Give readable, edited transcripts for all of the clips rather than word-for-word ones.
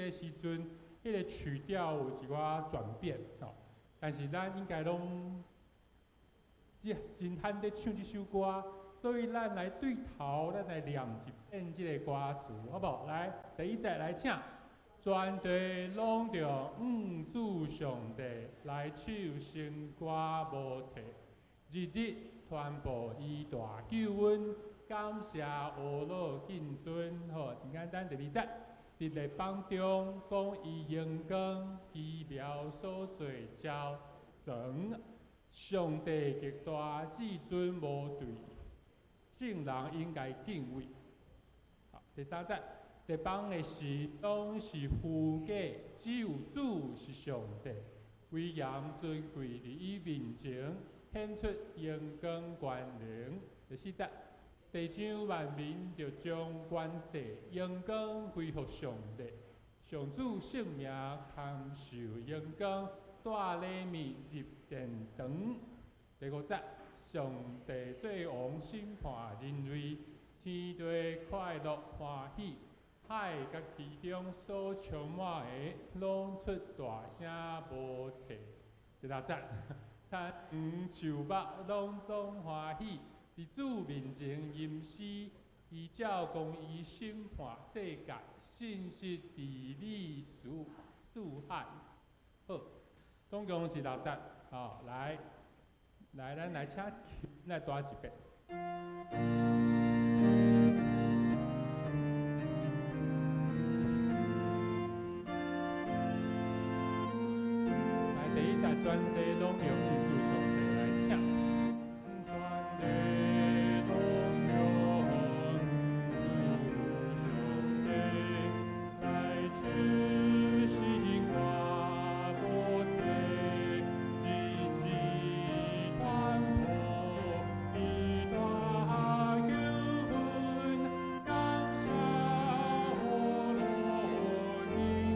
的時陣，彼個曲調有一寡轉變吼。但是咱應該攏這真罕咧唱這首歌，所以咱來對頭，咱來念一遍這個歌詞，好無？來，第一節來請，全地攏著向主上帝來唱新歌無退，日日傳播伊大救恩，感謝呵咾敬尊，好，真簡單。第二節，佇列邦中講伊榮光，奇妙所做澆裝，上帝極大至尊無對，眾人應該敬畏。好，第三節，列邦的神攏是虛假，只有主是上帝，威嚴尊貴佇伊面前，顯出榮光權能。第四節，地上萬民著將權勢榮光歸予上帝，上主聖名堪受榮光，帶禮物入殿堂。第五節，上帝做王審判人類，天地快樂歡喜，海佮其中所充滿的，攏出大聲無退。第六節，田園樹木攏總歡喜，佇主面前吟詩，依照公義審判世界，信實治理四四海。好，總共是六節。好，來，來，咱來請琴來彈一遍。來，第一節全地攏用主上帝來請。全地攏用主上帝來唱新歌無退，日日傳播伊大救恩，感謝呵咾敬尊，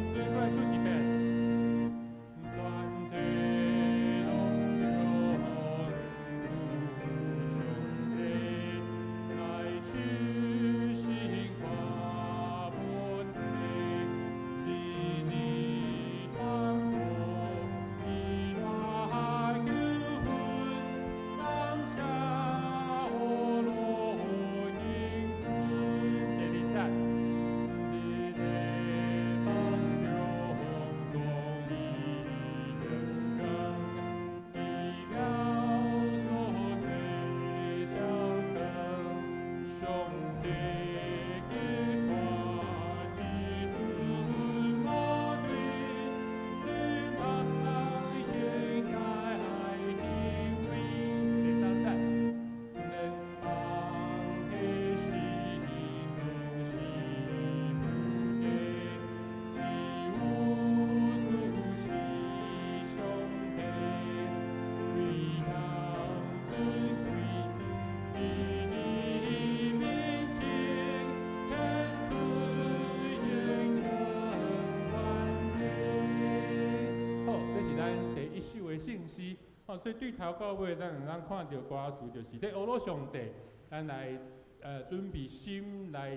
過來唱一遍。全地攏用主上帝來唱新歌無退，日日傳播伊大救恩，感謝呵咾敬尊。第二節，佇列邦中講伊榮光，奇妙所做澆裝，上帝極大至尊無對，眾人應該敬畏。第三節，列邦的神攏是虛假，只有主是上帝，威嚴尊貴，佇伊面前顯出榮光權能。好，這是咱第一首的聖詩。哦，所以對頭到尾，咱會當看著歌詞，就是咧呵咾上帝，咱來準備心來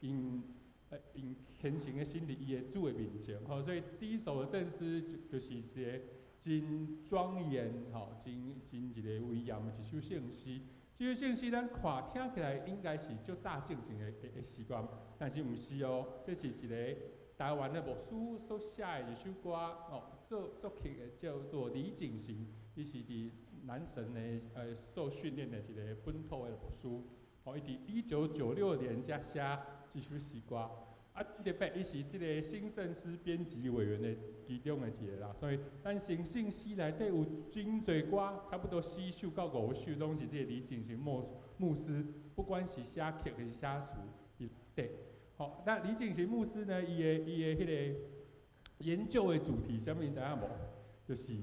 用虔誠的心佇伊的主的面前。吼，所以第一首的聖詩就是一個真莊嚴、吼，真真一個威嚴的一首聖詩。這首聖詩咱看聽起來應該是足早進前的時間，但是毋是哦，這是一個台灣的牧師所寫的一首歌，哦，作作曲的叫做李景行，伊是佇南神的受訓練的一個本土的牧師，哦，伊佇1996年才寫這首詩歌，啊，特別伊是這個新聖詩編輯委員的其中的一個啦，所以咱新聖詩內底有真濟歌，差不多四首到五首攏是這個李景行牧師，不管是寫曲還是寫詞，伊對。好，那李景行牧師呢？伊的彼個研究的主題，啥物你知影無？就是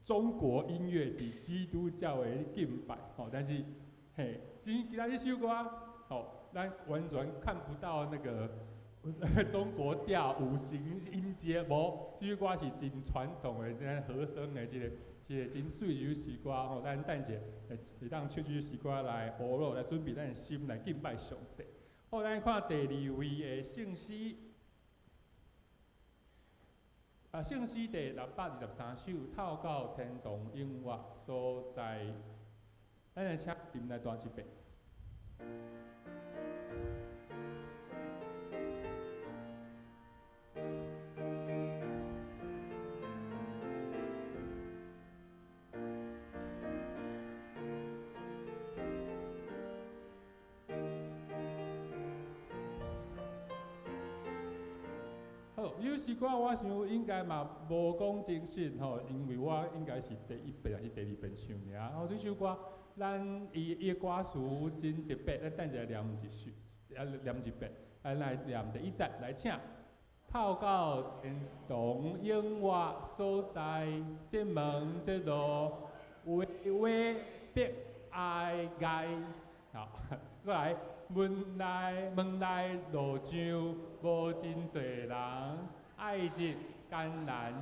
中國音樂佇基督教的敬拜。吼，但是嘿，今今仔這首歌，吼，咱完全看不到那個中國調五行音階，無，這首歌是真傳統的，咱和聲的這個真媠一首詩歌。吼，咱等者會當唱這首詩歌來呵咾，來準備咱的心來敬拜上帝。好，咱看第二位的聖詩。啊，聖詩第623首，透到天堂永活所在，咱來請林來彈一遍。這首詩歌我想應該嘛無講真實吼，因為我應該是第一遍還是第二遍唱爾。吼，這首歌咱伊伊的歌詞真特別，咱等一下念一首，啊念一遍，咱來念第一節來請。透到天堂永活所在，這門這路，畫畫必愛礙。好，過來。門內門內路上無真濟人，愛日艱難，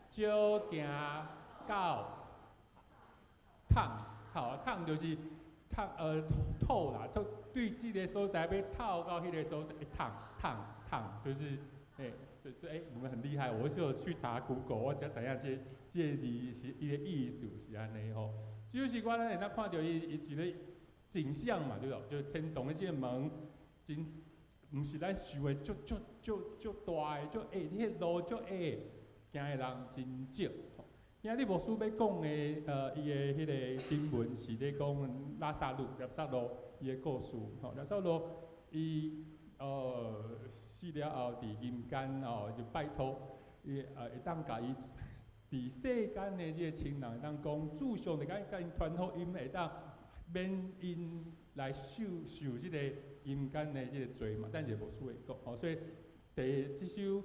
少行到桶，吼桶就是桶透啦，透對這个所在欲透到彼个所在，桶桶桶就是，欸，對對欸，你們很厲害，我是有去查 Google，我才知影這這个字是伊个意思是按呢吼。這首詩歌咱會當看著伊伊一个景象嘛，對無？就天堂的這个門，真毋是咱想的足足足足大的，足狹，這个路足狹，行的人真少。今日牧師欲講的，伊的彼个經文是咧講拉撒路、拉撒路伊的故事。吼，拉撒路伊死了後，佇陰間哦，就拜託伊會當共伊佇世間的這个親人會當講，主上帝共𪜶傳福音會當免𪜶來受受這个陰間的這个罪嘛，等一下牧師會講吼，所以第這首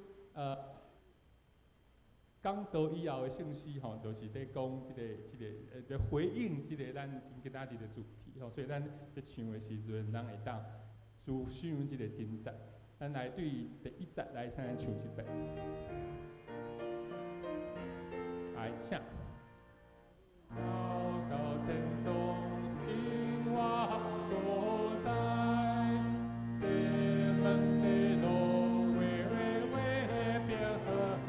講道以後的聖詩吼，就是咧講這个這个咧回應這个咱今仔日的主題吼，所以咱咧唱的時陣，咱會當思想這个經節，咱來對第一節來請咱唱一遍，來請。透到天堂永活所在，這門這路畫畫別海，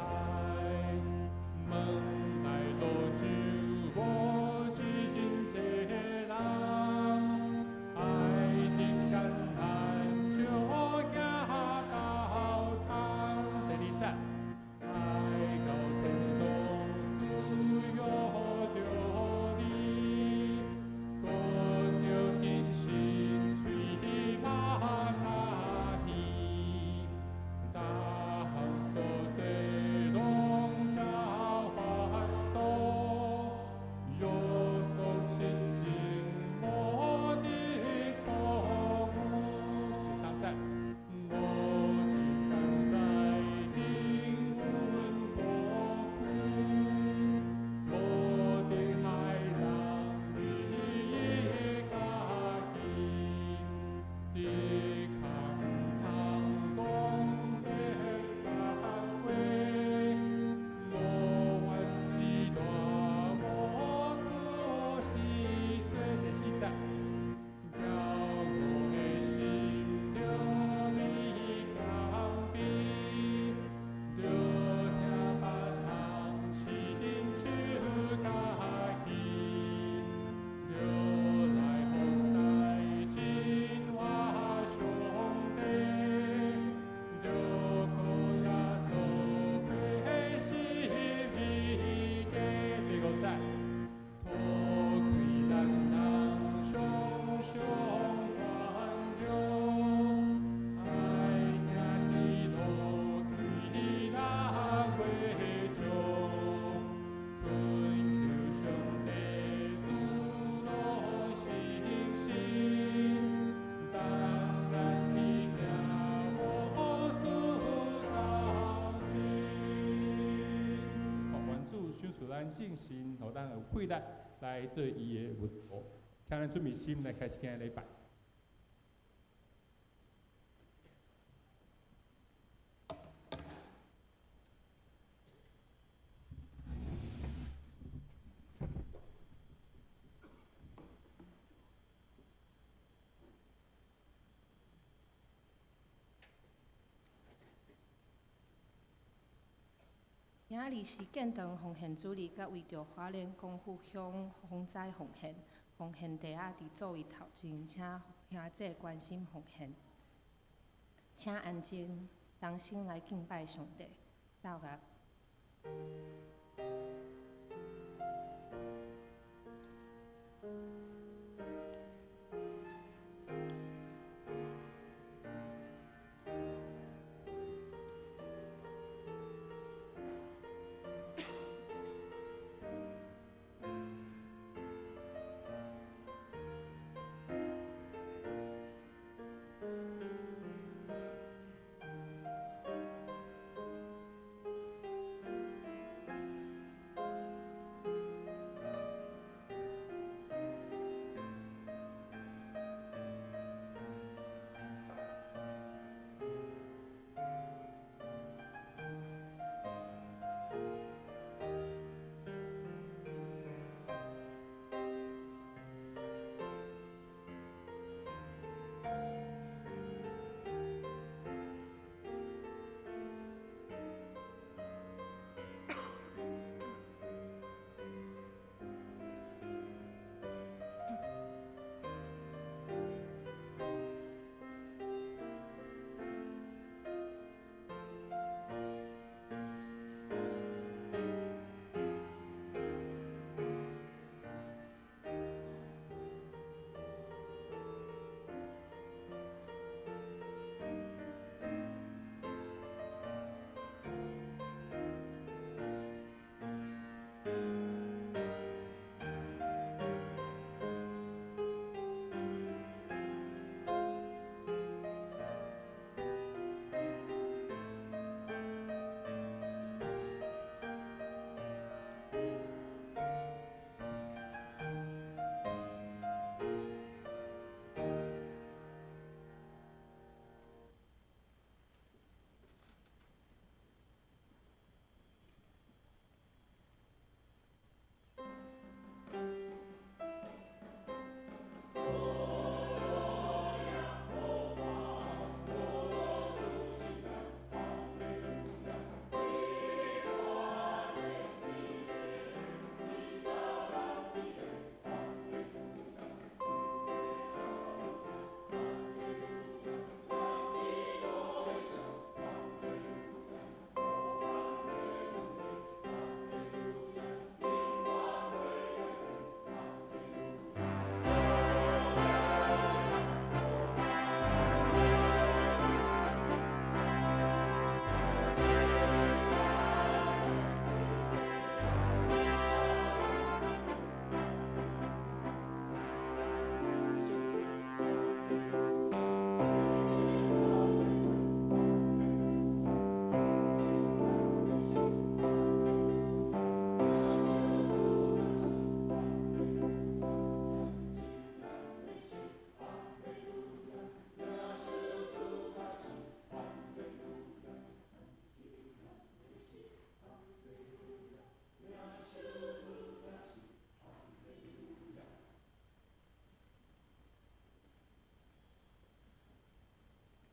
門內路上無真濟人，愛真艱難，少行到桶。第二節，來到天堂需要著你，閣著謹慎喙目甲耳，逐項所做攏誠煩惱，約束親情無得錯誤。第三節，無得艱在天阮過去，無得海浪你家己，佇空通講白賊話，無怨是大，無顧是細。第四節，驕傲的心著美謙卑，著聽別人親像家己，著來服侍真活上帝，著靠耶穌背十字架。第五節，脫開咱人常常原諒，愛行這路開來過上，懇求上帝賜予信心，昨咱去行無輸同情。好，願主賞賜咱信心，予咱有氣力來做伊的門徒。請咱準備心來開始今日禮拜。今仔日是建堂奉獻主日，佮為著花蓮光復鄉風災奉獻，奉獻袋仔佇座位頭前，請兄弟關心奉獻。請安靜，同心來敬拜上帝。奏樂。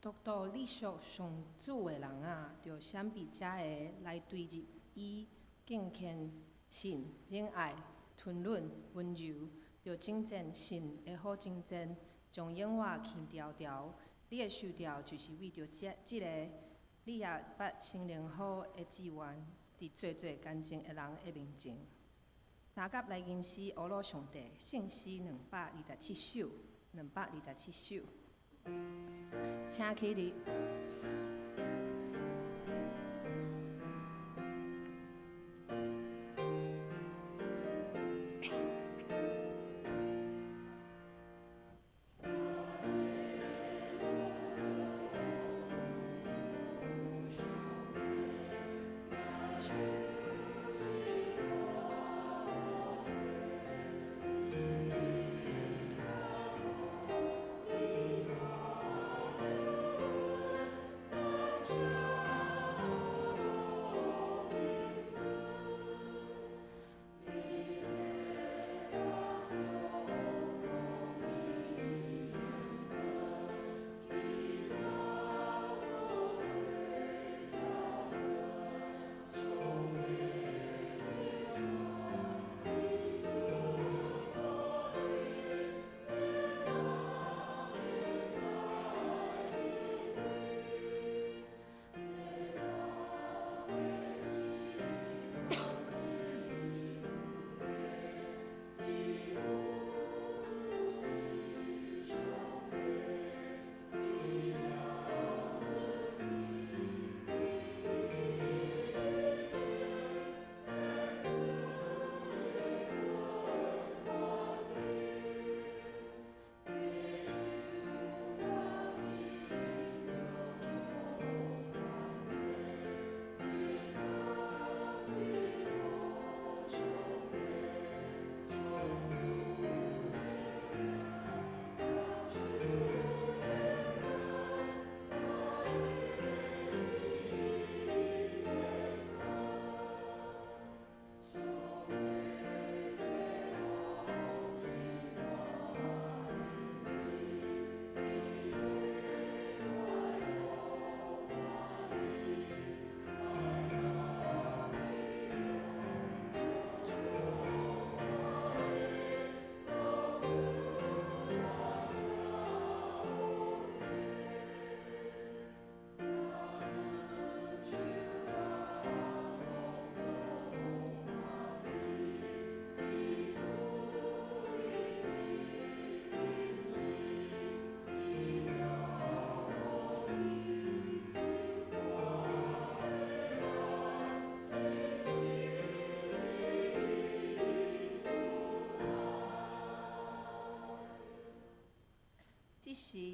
獨獨你屬上主的人啊，著閃避遮个來追入伊，敬虔、信、忍愛、吞忍、溫柔，著征戰信的好征戰，將永活牽牢牢。你的受召就是為著這个，你也捌聖靈好的志願，佇濟濟乾淨的人的面前。三甲來吟詩，阿魯上帝，聖詩227首，227首。請起立。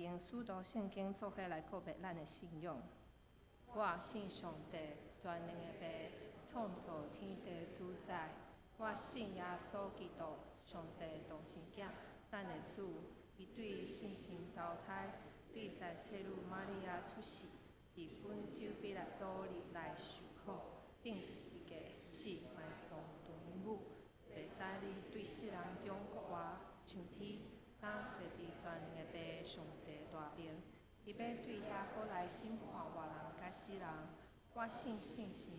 用使徒聖經做伙來告白咱的信仰。我信上帝，全能的父，創造天地主宰。我信耶穌基督，上帝獨生囝，咱的主。伊對聖神投胎，對在聖女瑪利亞出世，佇本丟彼拉多歷來受苦，釘十字架，死，埋葬，墜母。第三日對死人中復活，上天，今坐佇全能的父上帝大爿。伊欲對遐閣來審判活人佮死人。我信聖神，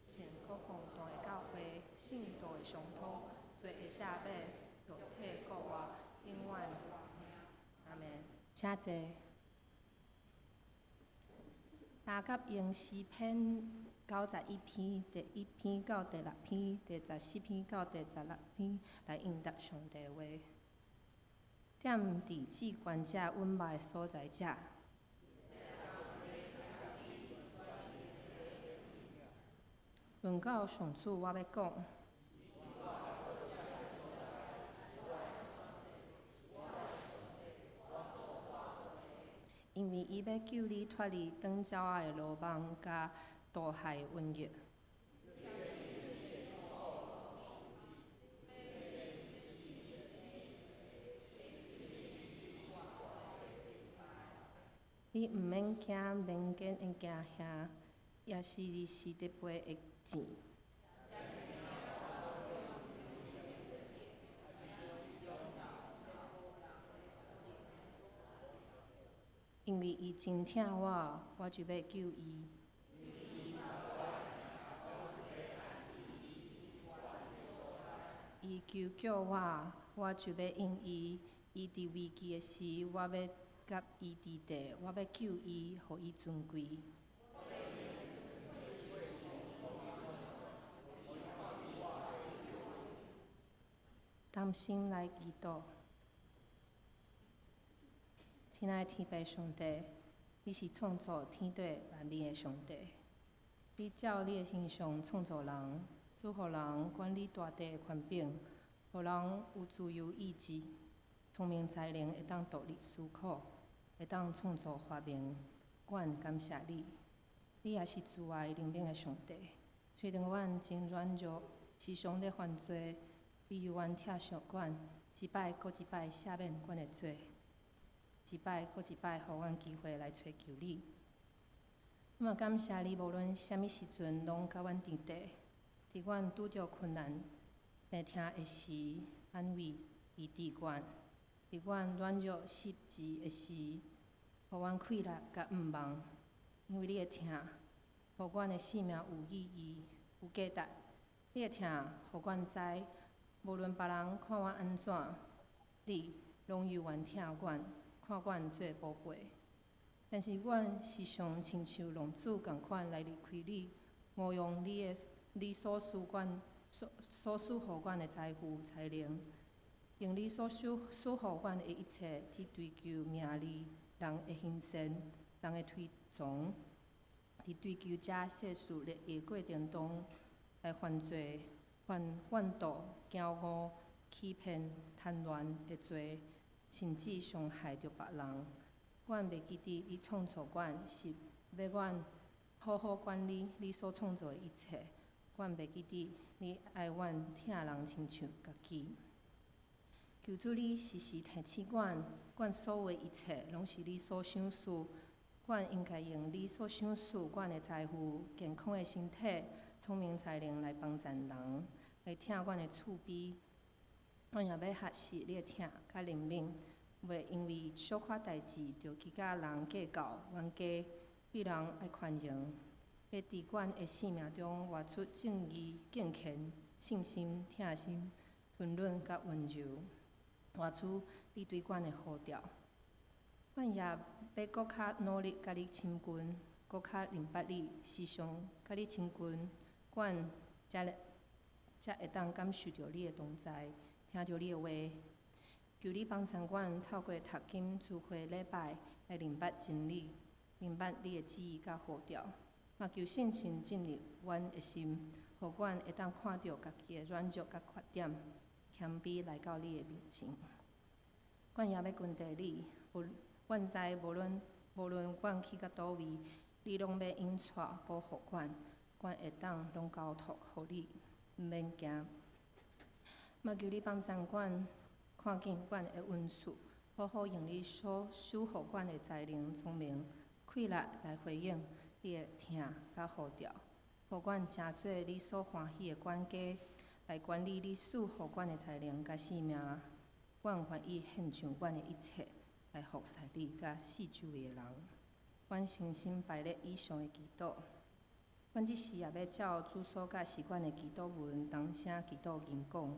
聖國共同的教會，聖徒的相通，罪的赦免，肉體復活，永遠的活命。阿門。請坐。大甲用詩篇91篇第1篇到第六篇，第14篇到第16篇來應答上帝話。踮佇至懸者隱密的所在者，論到上主，我欲講。因為伊欲救你脫離長鳥仔的羅網，佮毒害的瘟疫。你毋免驚民間的驚嚇，抑是日時佇飛的箭。因為伊真疼我，我就欲救伊。伊求叫我，我就欲應伊。伊佇危機的時，我欲佮伊佇地，我欲救伊，予伊尊貴。同心來祈禱。親愛的天父上帝，你是創造天地萬物的上帝。你照你的形象創造人，賜予人管理大地的權柄，予人有自由意志、聰明才能，會當獨立思考，會當創造發明。阮感謝你，你也是慈愛憐憫的上帝。雖然阮真軟弱，時常咧犯罪，你猶原疼惜阮，一擺閣一擺赦免阮的罪，一擺閣一擺予阮機會來揣求你。我嘛感謝你，無論啥物時陣，攏佮阮佇地，佇阮拄著困難、病痛的時，安慰醫治阮；佇阮軟弱失志的時，予阮氣力佮向望。因為你的疼，予阮的生命有意義、有價值。你的疼，予阮知，無論別人看阮按怎，你攏猶原疼阮，看阮做寶貝。但是阮時常親像浪子仝款來離開你，誤用你的你所賜阮所所賜予阮的財富才能，用你所賜賜予阮的一切去追求名利、人的欣羨、人的推崇，佇追求這世俗利益過程中來犯罪、犯犯妒、驕傲、欺騙、貪戀的罪，甚至傷害著別人。阮袂記得你創造阮是欲阮好好管理你所創造的一切。阮袂記得你愛阮疼人親像家己。求主你時時提醒阮，阮所有的一切攏是你所賞賜。阮應該用你所賞賜阮的財富、健康的身體、聰明才能來幫贊人，來疼阮的厝邊。阮也欲學習你的疼佮憐憫，袂因為小可代誌就去佮人計較冤家，對人愛寬容，欲佇阮的生命中活出正義、敬虔、信心、疼心、吞忍佮溫柔，活出你對阮的呼召。阮也欲閣較努力佮你親近，閣較認捌你，時常佮你親近，阮才才會當感受著你的同在，聽著你的話。求你幫助阮透過讀經、聚會、禮拜來認捌真理，明白你的旨意佮呼召。嘛求聖神進入阮的心，予阮會當看著家己的軟弱佮缺點，謙卑來到你的面前。阮也欲跟綴你，有阮知無論阮去到佗位，你攏欲引帶保護阮，阮會當攏交託予你，毋免驚。嘛求你幫贊阮，看見阮的恩賜，好好用你所賜予阮的才能、聰明、氣力來回應你的疼佮呼召，予阮成做你所歡喜的管家，來管理你賜予阮的才能佮性命。阮願意獻上阮的一切，來服侍你佮四周圍的人。阮誠心拜咧以上的祈禱。阮這時也欲照主所教示阮的祈禱文，同聲祈禱吟講。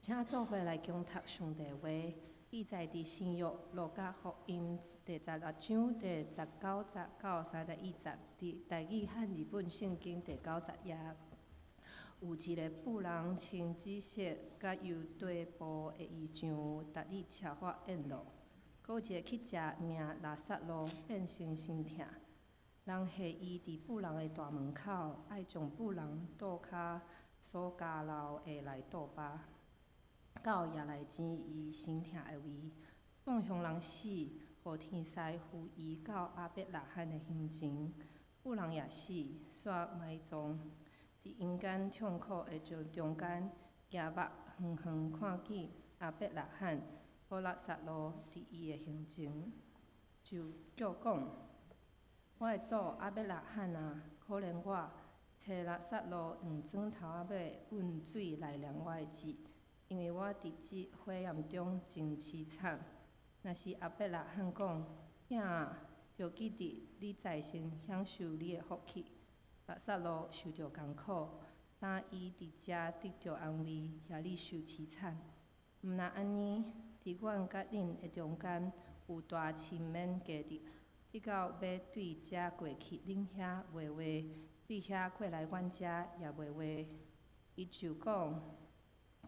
請做伙來恭讀上帝話，記載佇新約路加福音第16章第19節到31節，佇台語漢字本聖經第九十頁。有一个婦人穿紫色佮猶大布的衣裳，逐日設法宴樂。閣有一个乞食名拉撒路，變成身疼。人下伊佇婦人的大門口，愛將婦人桌跤所交留的來倒飽，到也來錢伊身疼的位。宋鄉人死，予天使扶伊到亞伯拉罕的胸前。婦人也死，煞埋葬。佇陰間痛苦的中間，舉目遠遠看見亞伯拉罕、予拉撒路佇伊的胸前，就叫講：我的祖亞伯拉罕啊，可憐我，差拉撒路用指頭仔尾溫水來涼我的舌，因為我佇這火焰中真淒慘。若是亞伯拉罕講：囝啊，著記得你在生享受你的福氣。拉撒路受著艱苦，今伊佇遮得著安慰，遐裡受淒慘。毋但按呢，佇阮佮恁的中間有大深淵隔著，直到欲對遮過去恁遐袂話，對遐過來阮遮也袂話。伊就講：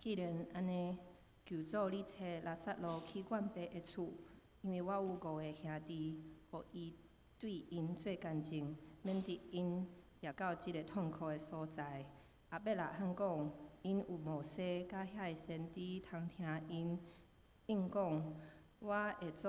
既然按呢，求主你差拉撒路去阮爸的厝，因為我有五个兄弟，予伊對𪜶做見證，免得𪜶也到這个痛苦的所在。亞伯拉罕講：𪜶有摩西佮遐个先知通聽𪜶。𪜶講：我的祖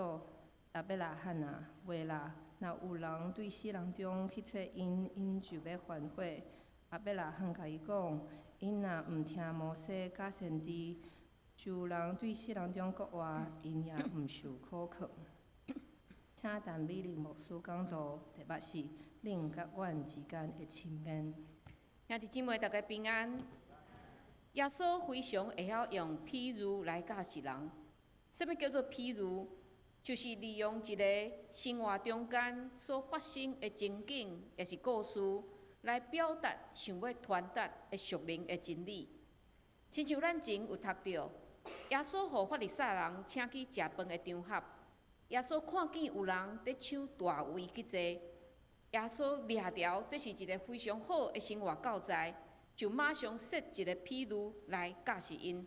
亞伯拉罕啊，袂啦！若有人對死人中去揣𪜶，𪜶就欲反悔。亞伯拉罕共伊講：𪜶若毋聽摩西佮先知，就有人對死人中講話，𪜶也毋受可勸。請陳美玲牧師講道，題目是恁佮阮之間的深淵。兄弟姊妹，大家平安。耶穌非常會曉用譬喻來教示人。啥物叫做譬喻？就是利用一個生活中間所發生的情景，抑是故事，來表達想欲傳達的屬靈的真理。親像咱前有讀著，耶穌予法利賽人請去食飯的場合，耶穌看見有人佇搶大位去坐，耶穌掠著這是一个非常好的生活教材，就馬上設一个譬喻來教示𪜶。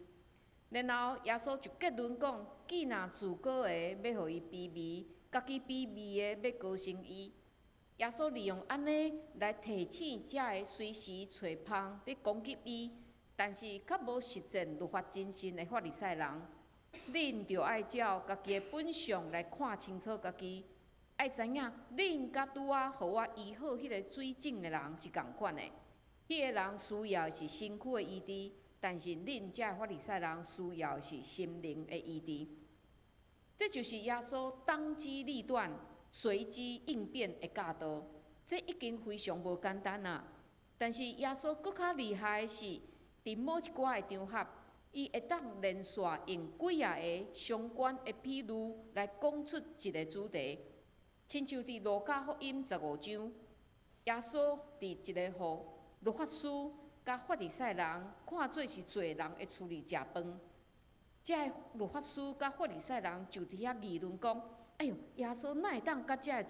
然後耶穌就結論講：既若自高的欲予伊卑微，家己卑微的欲高升伊。耶穌利用按呢來提醒遮个隨時揣蜂佇攻擊伊，但是較無實踐律法精神的法利賽人。恁著愛照家己的本相來看清楚家己，愛知影恁佮拄仔予我醫好彼个水腫的人是仝款的。彼个人需要的是身軀的醫治，但是恁遮法利賽人需要的是心靈的醫治。這就是耶穌當機立斷、隨機應變的教導。這已經非常無簡單啊！但是耶穌閣較厲害的是，佇某一寡的場合，伊會當連續用幾仔个相關的譬喻來講出一个主題。親像佇路加福音十五章，耶穌佇一个予律法師佮法利賽人看做是罪人的厝裡食飯，遮个律法師佮法利賽人就佇遐議論講：哎喲，耶穌哪會當佮遮个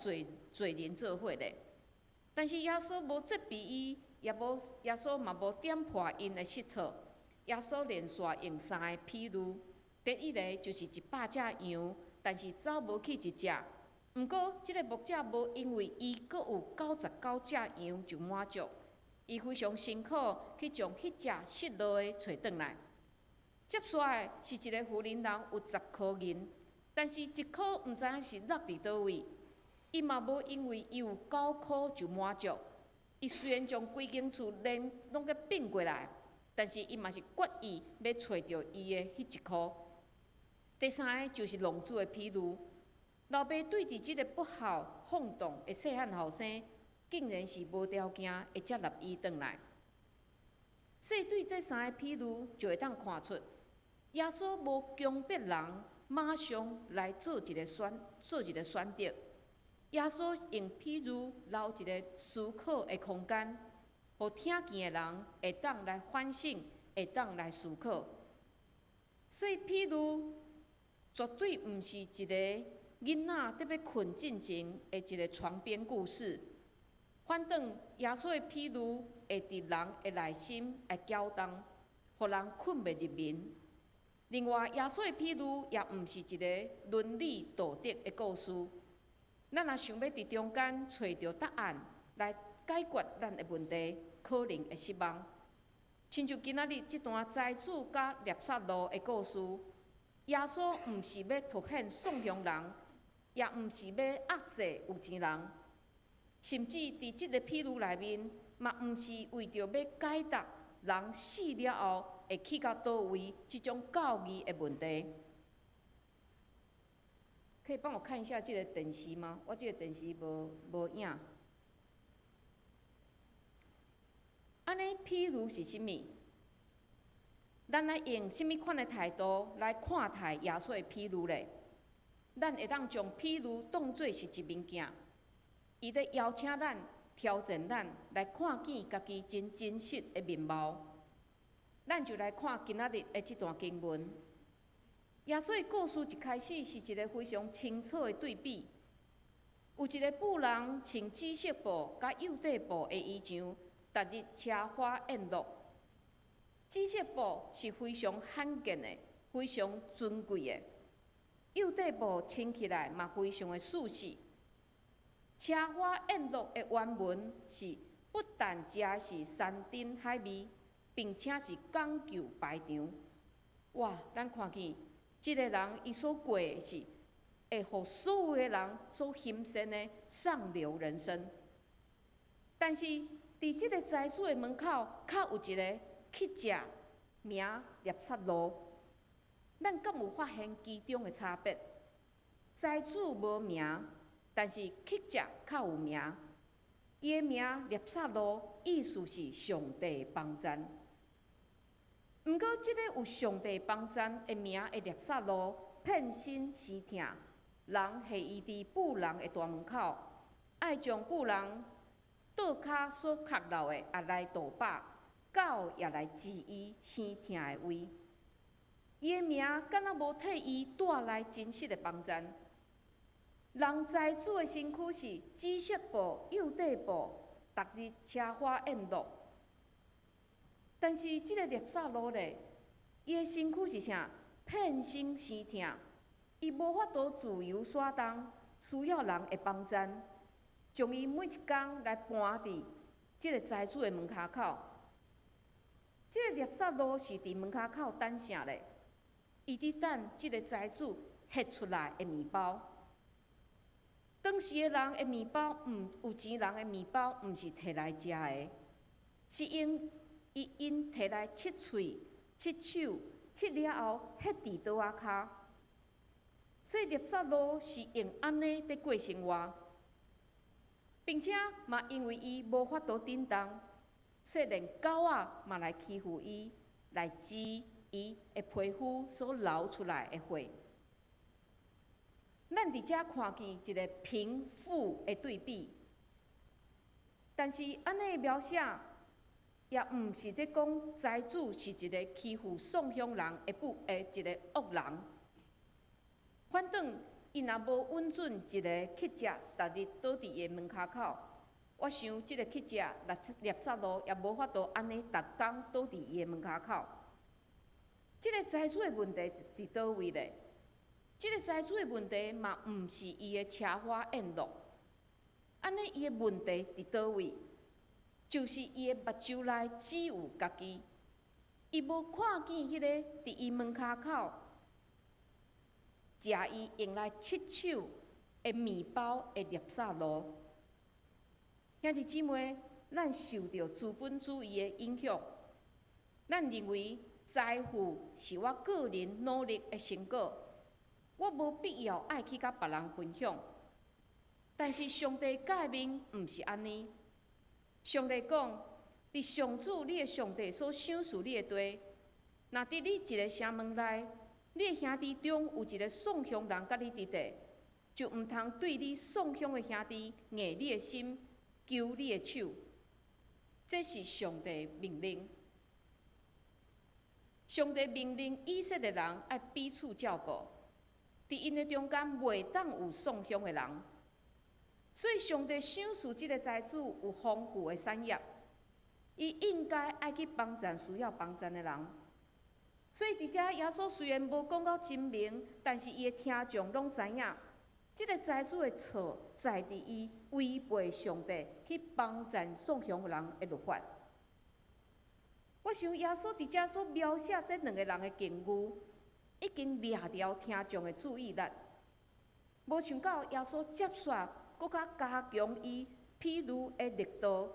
罪人做伙咧？但是耶穌無責備伊，也無耶穌嘛無點破𪜶的失措。耶穌連續用三个譬喻，第一个就是100隻羊，但是走無去一隻。毋過，這个牧者無因為伊閣有99隻羊就滿足，伊非常辛苦去將彼隻失落的揣轉來。接續來是一個婦人人有十箍銀，但是一箍毋知影是落佇佗位，伊嘛無因為伊有九箍就滿足。伊雖然將規間厝連攏閣變過來，但是伊嘛是決意欲揣著伊的彼一箍。第三个就是浪子的譬喻，老爸對佇這个不孝放蕩的細漢後生，竟然是無條件會接納伊轉來。所以對這三个譬喻就會當看出，耶穌無強迫人馬上來做一个選擇。耶穌用譬喻留一个思考的空間，予聽見的人會當來反省，會當來思考。所以，譬如絕對毋是一个囡仔伫欲睏進前的一个床邊故事。反轉耶穌的譬喻會佇人的內心來攪動，予人睏袂入眠。另外，耶穌的譬喻也毋是一个倫理道德的故事。咱若想欲佇中間揣著答案來解決咱的問題，可能會失望。親像今仔日這段財主佮納撒路的故事，耶穌毋是欲凸顯喪窮人，也毋是欲壓制有錢人，甚至佇這个譬喻內面，嘛毋是為著欲解答人死了後會去到佗位這種教義的問題。可以幫我看一下這个電視嗎？我這个電視無無影。按呢，譬喻是啥物？咱愛用啥物款的態度來看待耶穌的譬喻咧？咱會當將譬喻當做是一面鏡，伊咧邀請咱、挑戰咱來看見家己真真實的面貌。咱就來看今仔日的這段經文。耶穌的故事一開始是一个非常清楚的對比。有一个富人穿紫色布佮幼底布的衣裳，逐日奢華宴樂。紫色布是非常罕見的、非常尊貴的。幼底布穿起來嘛非常的舒適。奢華宴樂的原文是不但食的是山珍海味，並且是講究排場。哇！咱看見這个人伊所過的是會予所有的人所欣羨的上流人生。但是，佇這个財主的門口，較有一个乞食名納撒路。咱敢有發現其中的差別？財主無名，但是乞食較有名。伊的名納撒路，意思是上帝幫贊。毋過，這个有上帝幫贊的名的納撒路，遍身生疼，人下伊佇富人的大門口，愛將富人桌跤所坩留的也來倒飽，狗也來膣伊生疼的位。伊的名敢若無替伊帶來真實的幫贊。人財主的身軀是紫色布、幼底布，逐日奢華宴樂。但是這个納撒路咧，伊的身軀是啥？遍身生疼，伊無法度自由徙動，需要人的幫贊，將伊每一工來搬佇這个財主的門跤口。這个納撒路是佇門跤口等啥咧？伊佇等這个財主彼出來的麵包。當時的人的麵包，毋有錢人的麵包，毋是提來食的，是用伊𪜶提來拭喙、拭手、拭了後，彼佇桌仔跤。所以納撒路是用按呢佇過生活，並且嘛因為伊無法度振動，所以連狗仔嘛來欺負伊，來膣伊的皮膚所流出來的血。咱佇遮看見一个貧富的對比，但是按呢描寫也毋是咧講財主是一个欺負喪鄉人的不的一个惡人。反轉伊若無允准一个乞食逐日倒佇伊的門跤口，我想這个乞食納納撒路也無法度按呢逐工倒佇伊的門跤口。這个財主的問題佇佗位咧？這个財主的問題嘛，毋是伊的奢華宴樂。按呢，伊的問題佇佗位？就是伊的目睭內只有家己，伊無看見彼个佇伊門跤口食伊用來拭手的麵包的納撒路。兄弟姊妹，咱受著資本主義的影響，咱認為財富是我個人努力的成果，我無必要愛去佮別人分享。但是上帝誡命毋是按呢。上帝講：佇上主你的上帝所賞賜你的地，若佇你一个城門內，你的兄弟中有一个喪鄉人佮你佇咧，就毋通對你喪鄉的兄弟硬你的心，勾你的手。這是上帝命令。上帝命令以色列人愛彼此照顧，佇𪜶的中間袂當有喪鄉的人。所以上帝賞賜這個財主有豐富的產業，伊應該愛去幫贊需要幫贊的人。所以佇遮耶穌雖然無講到真明，但是伊的聽眾攏知影，這個財主的錯在佇伊違背上帝去幫贊喪鄉人的律法。我想耶穌佇遮所描寫這兩个人的境遇，已經掠著聽眾的注意力。無想到耶穌接續閣較加強伊比喻的力度。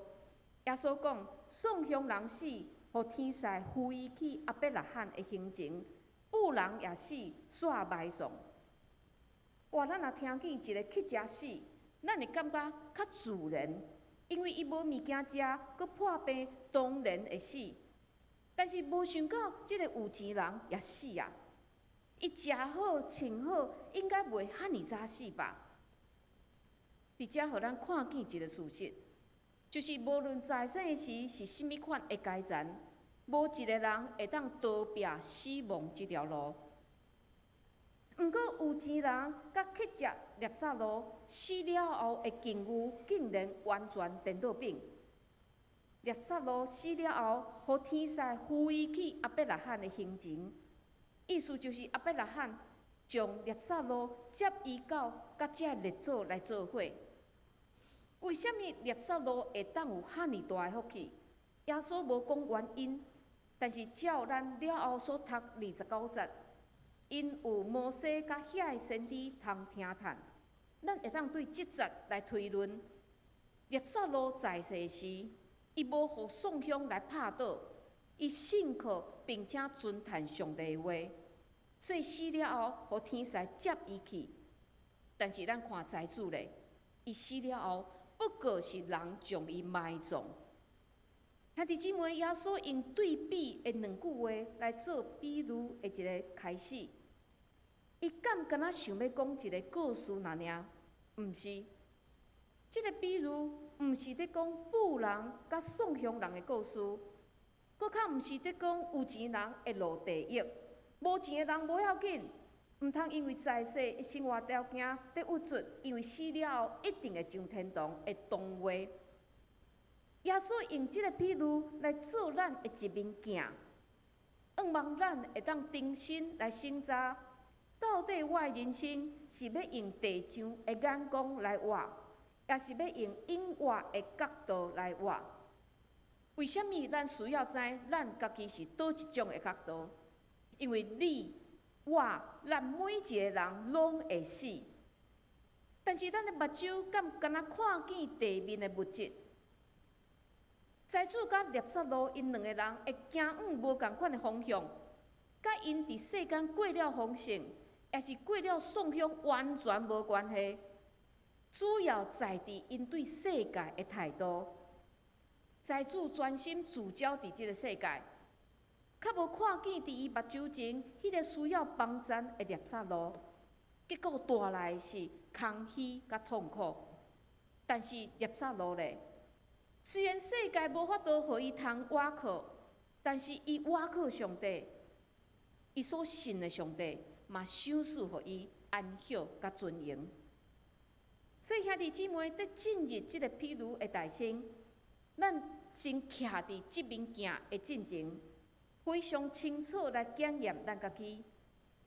耶穌講：喪鄉人死，予天使扶伊去亞伯拉罕的胸前；富人也死，煞埋葬。哇！咱若聽見一個乞食死，咱會感覺較自然，因為伊無物件食，閣破病，當然會死。但是無想到，這個有錢人也死啊！伊食好穿好，應該袂遐爾早死吧？佇遮予咱看見一個事實，就是無論在生時是啥物款的階層，無一個人會當逃避死亡這條路。毋過有錢人佮乞食拉撒路死了後的境遇，竟然完全顛倒反。拉撒路死了後，予天使扶伊去亞伯拉罕的胸前，意思就是亞伯拉罕將拉撒路接伊到佮這列祖來做伙。為啥物拉撒路會當有遐爾大的福氣？耶穌無講原因，但是照咱了後所讀29節，𪜶有摩西佮遐个先知通聽嘆，咱會當對這節來推論：拉撒路在世時，伊無予喪鄉來拍倒，伊信靠並且遵趁上帝的話，所以死了後，予天使接伊去。但是咱看財主咧，伊死了後，不過是人將伊埋葬。兄弟姊妹，耶穌用對比的兩句話來做比喻的一個開始，伊敢敢若想欲講一个故事爾爾？毋是，這个比喻毋是咧講富人佮喪鄉人的故事，閣較毋是咧講有錢人會落地獄，無錢的人無要緊，毋通因為在世生活條件得鬱卒，因為死了後一定會上天堂的童話。耶穌用這個比喻來做咱的一面鏡，向望咱會當重新來省察，到底我的人生是欲用地上的眼光來活，抑是欲用永活的角度來活？為啥物咱需要知咱家己是佗一種的角度？因為你、我、咱每一个人攏會死，但是咱的目睭敢敢若看見地面的物質？財主佮拉撒路𪜶兩个人的行往無仝款的方向，佮𪜶佇世間過了豐盛，抑是過了喪鄉完全無關係。主要在佇𪜶對世界的態度。財主專心聚焦佇這个世界，較無看見佇伊目睭前彼个需要幫贊的拉撒路，結果帶來的是空虛佮痛苦。但是拉撒路咧，雖然世界無法度予伊通倚靠，但是伊倚靠上帝，伊所信的上帝嘛賞賜予伊安息佮尊榮。所以兄弟姊妹，佇進入這个比喻的大先，咱先徛佇這面鏡的進前，非常清楚來檢驗咱家己。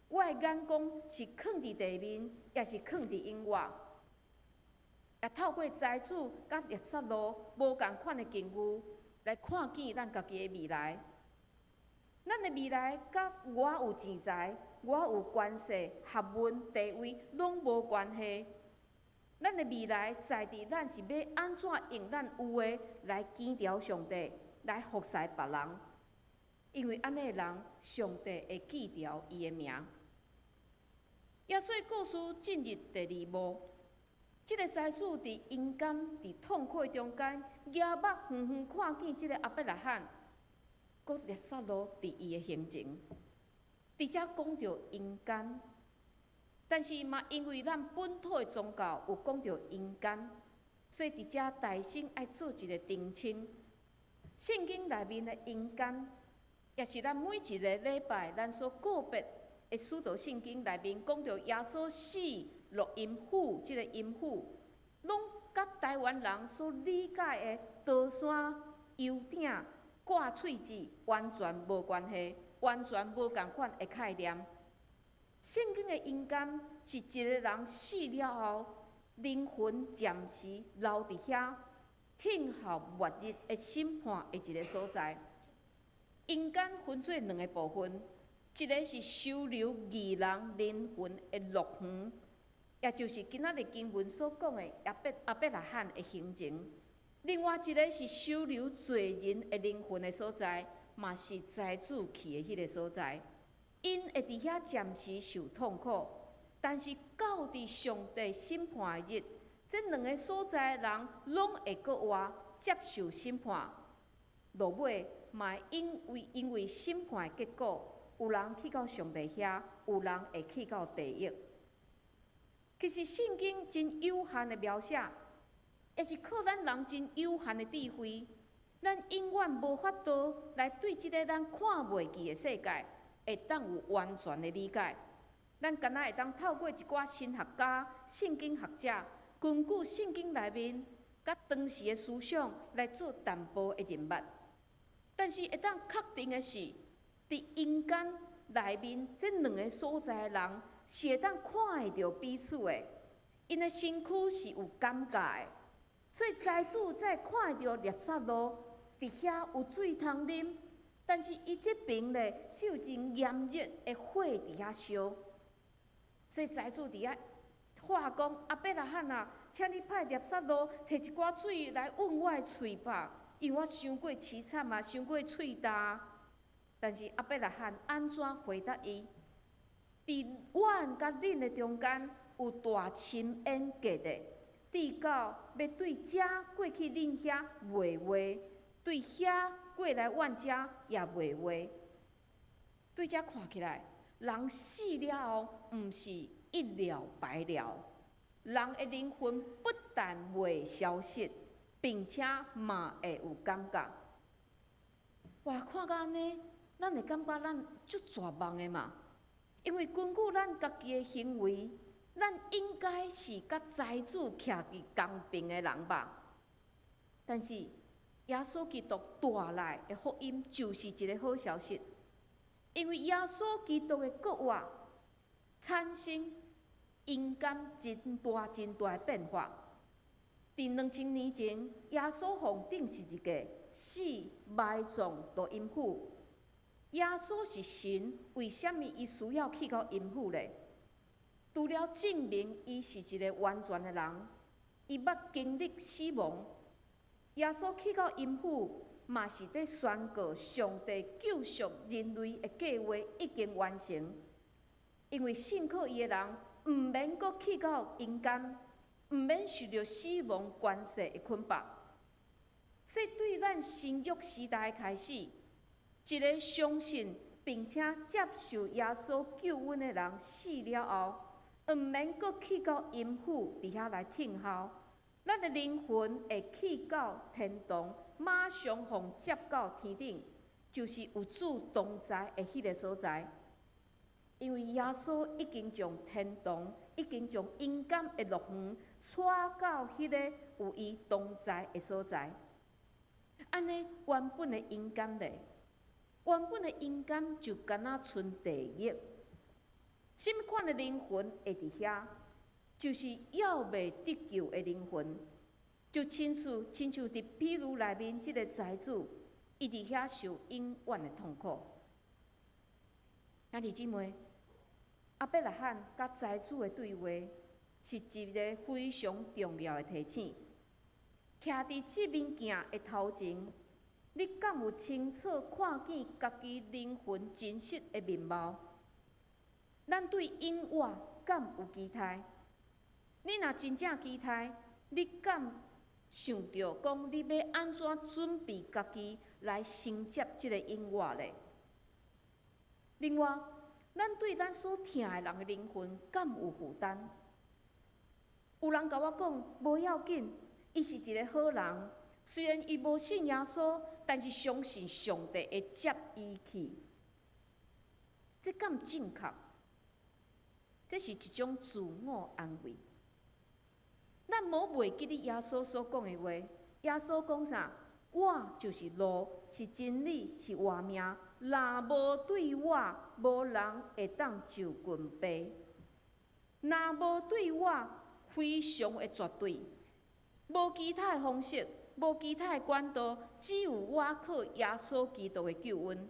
我的眼光是囥佇地面，抑是囥佇永活？也透過財主佮拉撒路無仝款的境遇，來看見咱家己的未來。咱的未來佮我有錢財、我有權勢、學問、地位，攏無關係。咱的未來在佇咱是欲按怎用咱有的來倚重上帝，來服侍別人。因為按呢的人，上帝會記著伊的名。耶穌的故事進入第二幕，這个財主佇陰間佇痛苦的中間，舉目遠遠看見這个亞伯拉罕，閣拉撒路佇伊的胸前，佇遮講著陰間。但是嘛，因為咱本土的宗教有講著陰間，所以佇遮大聲愛做一个澄清。聖經內面的陰間，也是咱每一个禮拜咱所個別的使徒聖經內面講著耶穌死落陰府，這個陰府，攏佮台灣人所理解的刀山、油鼎、掛喙舌完全無關係，完全無仝款的概念。聖經的陰間是一個人死了後，靈魂暫時留佇遐，聽候末日的審判的一個所在。陰間分做兩個部分，一個是收留義人靈魂的樂園，也就是今仔日經文所講的亞伯拉罕的行程；另外一個是收留罪人的靈魂的所在，嘛是財主去的彼個所在。𪜶會佇遐暫時受痛苦，但是到佇上帝審判的日，這兩个所在的人攏會閣活接受審判。落尾嘛會因為審判的結果，有人去到上帝遐，有人會去到地獄。其實聖經真有限的描寫，也是靠咱人真有限的智慧，咱永遠無法度來對這个咱看袂見的世界，會當有完全的理解。咱敢若會當透過一寡神學家、聖經學者，根據聖經內面佮當時的思想來做淡薄的認捌。但是會當確定的是，佇陰間內面這兩个所在的人是會當看會著彼此的，𪜶的身軀是有感覺的。所以財主才會看會著拉撒路佇遐有水通啉，但是伊這爿咧只有真炎熱的火佇遐燒。所以財主佇遐喊講：亞伯拉罕啊，請你派拉撒路提一寡水來潤我的喙吧，因為我傷過淒慘啊，傷過喙焦。但是亞伯拉罕按怎回答伊？佇阮佮恁的中間有大深淵隔著，直到欲對遮過去恁遐袂話，對遐過來阮遮也袂話。對遮看起來，人死了後，毋是一了百了，人的靈魂不但袂消失，並且嘛會有感覺。哇，看到按呢，咱會感覺咱足絕望的嘛？因為根據咱家己的行為，咱應該是佮財主徛佇仝爿的人吧？但是耶穌基督帶來的福音就是一个好消息，因為耶穌基督的復活產生陰間真大真大的變化。佇2000年前，耶穌予人釘十字架，死埋葬佇陰府。耶穌是神，為啥物伊需要去到陰府咧？除了證明伊是一个完全的人，伊捌經歷死亡。耶穌去到陰府，嘛是佇宣告上帝救贖人類的計劃已經完成。因為信靠伊的人，毋免閣去到陰間，毋免受著死亡權勢的捆綁。所以對咱新約時代開始，一个相信並且接受耶穌救恩的人死了後，毋免閣去到陰府佇遐來聽候，咱的靈魂會去到天堂，馬上予接到天頂，就是有主同在的彼个所在。因為耶穌已經將天堂，已經將陰間的樂園帶到彼個有伊同在的所在。按呢，原本的陰間咧，原本的陰間就敢若賰地獄。啥物款的靈魂會佇遐？就是猶未得救的靈魂，就親像佇比喻內面這个財主，伊佇遐受永遠的痛苦。兄弟姊妹，亞伯拉罕佮財主的對話，是一个非常重要的提醒。徛佇這面鏡的頭前，你敢有清楚看見家己靈魂真實的面貌？咱對永活敢有期待？你若真正期待，你敢想著講你欲按怎準備家己來承接這个永活咧？另外，咱對咱所疼的人的靈魂敢有負擔？有人共我講，無要緊，伊是一个好人，雖然伊無信耶穌，但是相信上帝會接伊去。這敢正確？這是一種自我安慰。咱無袂記得耶穌所講的話。耶穌講啥？我就是路，是真理，是活命。若無對我，無人會當就近父。若無對我，非常的絕對，無其他的方式，無其他的管道，只有倚靠耶穌基督的救恩。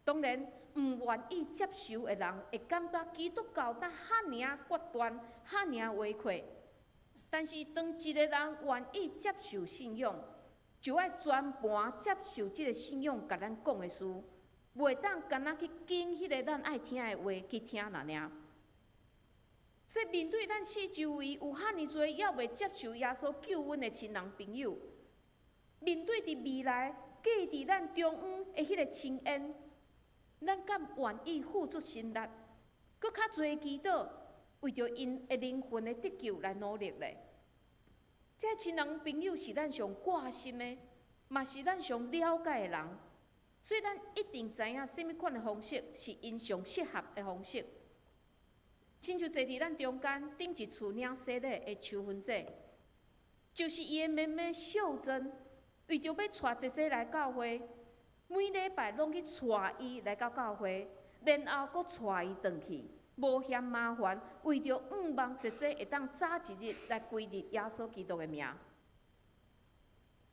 當然，毋願意接受的人會感覺基督教哪遐爾仔決斷，遐爾仔畫缺。但是，當一個人願意接受信仰，就愛全盤接受這个信仰共咱講的事，袂當干焦去揀彼个咱愛聽的話去聽爾爾。所以面對咱四周圍有遐爾濟猶未接受耶穌救恩的親人朋友，面對佇未來隔佇咱中央的彼个深淵，咱敢願意付出心力，閣較濟祈禱，為著𪜶的靈魂的得救來努力咧？這親人朋友是咱上掛心的，嘛是咱上了解的人，所以咱一定知影啥物款的方式是𪜶上適合的方式。親像坐佇咱中間頂一次領洗禮的秋芬姐，就是伊的妹妹秀珍，為著欲帶姐姐來教會，每禮拜攏去帶伊來到教會，然後閣帶伊轉去，無嫌麻煩，為著向望姐姐會當早一日來歸入耶穌基督的名。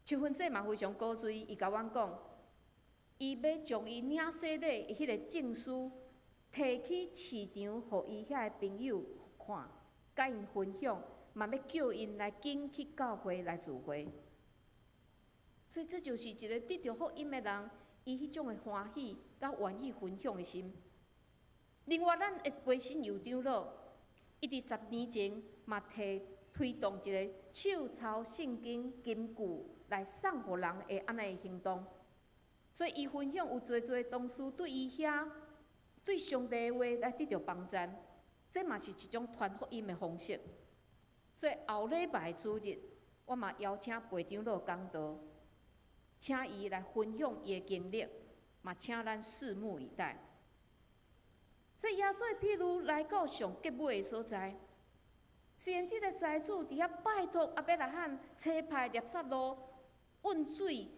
秋芬姐嘛非常古錐，伊共阮講，伊欲將伊領洗禮的彼個證書提去市場，予伊遐个朋友看，共𪜶分享，嘛欲叫𪜶來緊去教會來聚會。所以這就是一个得著福音的人，伊彼種的歡喜，佮願意分享的心。另外，咱的培新尤長老，伊佇10年前嘛提推動一个手抄聖經金句來送予人的按呢的行動。所以，伊分享有濟濟同事對伊遐對上帝的話來得著幫贊，這嘛是一種傳福音的方式。所以後禮拜主日，我嘛邀請培長老講道，請伊來分享伊的經歷，嘛請咱拭目以待。所以耶穌的譬喻來到上結尾的所在，雖然這个財主佇遐拜託亞伯拉罕差派拉撒路運水，予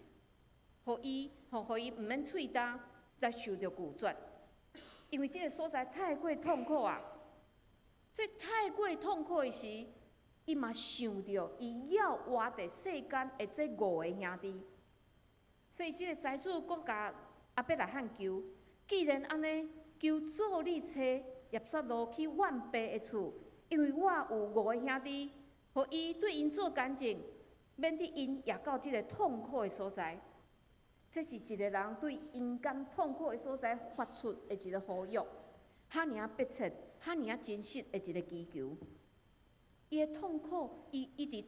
伊，予伊毋免喙焦來受著拒絕，因為這个所在太過痛苦啊！所以太過痛苦的時，伊嘛想著伊猶活佇世間的這五个兄弟，所以這个財主閣共亞伯拉罕求，既然按呢，求主你差拉撒路去阮爸的厝，因為我有五个兄弟，予伊對𪜶做見證，免得𪜶也到這个痛苦的所在。這是一个人對陰間痛苦的所在發出的一个呼籲，遐爾仔迫切，遐爾仔真實的一个祈求。伊的痛苦，伊佇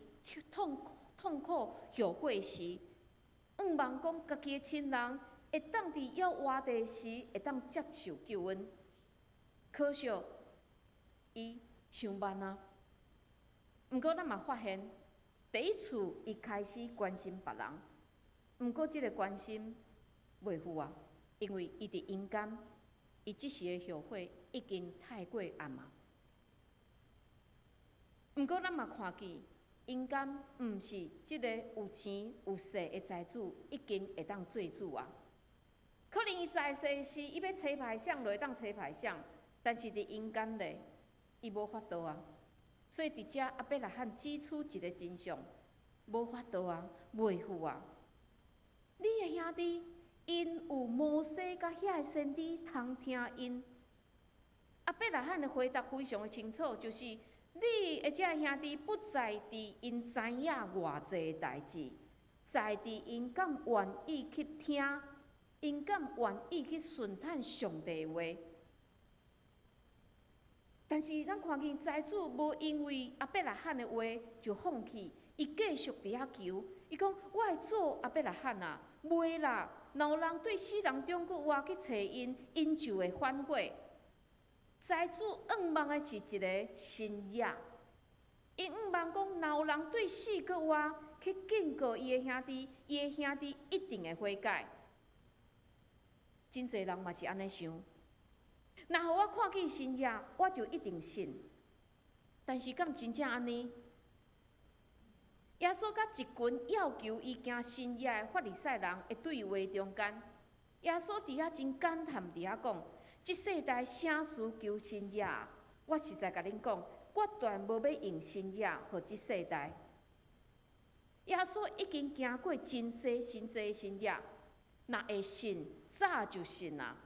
痛苦後悔時，向望講家己的親人會當佇猶活佇時，會當接受救恩。可惜，伊傷慢啊。毋過咱嘛發現，第一次伊開始關心別人，毋過這个關心袂赴啊，因為伊佇陰間，伊這時的後悔已經太過暗啊。毋過咱嘛看見，陰間毋是這个有錢有勢的財主已經會當做主啊。可能伊在世時，伊欲差派誰就會當差派誰，但是佇陰間咧，伊無法度啊。所以佇遮亞伯拉罕指出一个真相，無法度啊，袂赴啊。你的兄弟，𪜶有摩西佮遐个先知通聽𪜶。亞伯拉罕的回答非常的清楚，就是你的這个兄弟不在佇𪜶知影偌濟代誌，在佇𪜶敢願意去聽，𪜶敢願意去順趁上帝的話。但是咱看見財主無因為亞伯拉罕的話就放棄，伊繼續佇遐求。伊講：我的祖亞伯拉罕啊，袂啦！若有人對死人中閣活去揣𪜶，𪜶就會反悔。財主向望的是一个新約，伊向望講，若有人對死閣活去去警告伊的兄弟，伊的兄弟一定會悔改。真濟人嘛是按呢想，若予我看見神跡，我就一定信。但是敢真正按呢？耶穌佮一群要求伊行神跡的法利賽人的對話中間，耶穌佇遐真感嘆，佇遐講：這世代啥事求神跡？我實在共恁講，決斷無欲用神跡予這世代。耶穌已經行過真濟真濟神跡，若會信，早就信啊！